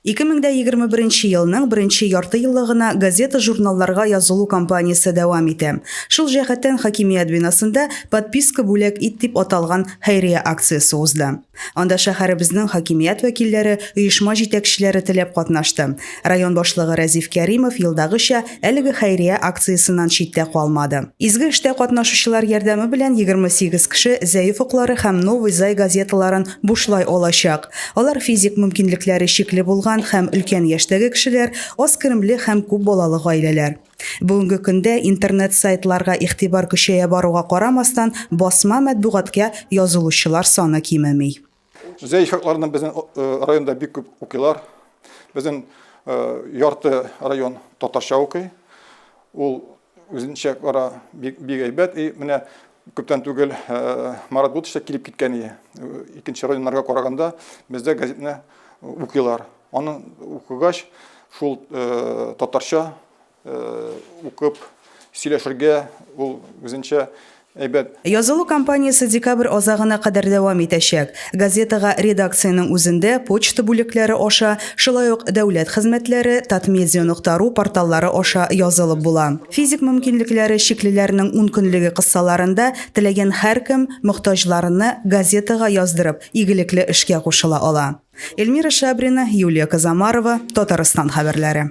2021 елның беренче яртыеллыгына газета-журналларга язылу кампаниясе дәвам итә. Шул җәһәттән хакимият бинасында Подписка бүләк ит дип аталган хәйрия акциясе узды. Анда шәһәребезнең хакимият вәкилләре, оешма җитәкчеләре теләп катнашты. Район башлыгы Рәзиф Кәримов, елдагыча, әлеге хәйрия акциясеннән читтә калмады. Изге эштә катнашучылар ярдәме белән 28 кеше Зәй офыклары һәм Новый Зай газеталарын бушлай алачак. Алар физик мөмкинлекләре чикле булган һәм өлкән яшьтәге кешеләр, аз керемле һәм күп балалы гаиләләр. Бүгенге көндә интернет-сайтларга игътибар көчәя баруга карамастан, басма матбугатка язылучылар саны кимеми. Зәй шартларны безнең районда бик күп укыйлар. Безнең ярты район татарча укый. Ул үзенчә кара бик, бик әйбәт. И менә күптән түгел Марат Гутыш та килеп киткән иде. Икенче районнарга караганда бездә газетны укыйлар. Аны укыгач, шул татарча укып сөйләшергә ул үзенчә әйбәт. Язылу кампаниясе декабрь азагына кадәр дәвам итәчәк. Газетага редакциянең үзендә, почта бүлекләре аша, шулай ук дәүләт хезмәтләре, татмедиа нокта ру порталлары аша язылып була. Физик мөмкинлекләре чиклеләрнең ункөнлеге кысаларында теләгән һәркем мохтаҗларны газетага яздырып, игелекле эшкә кушыла ала. Эльмира Шабрина, Юлия Казамарова, Татарстан хәбәрләре.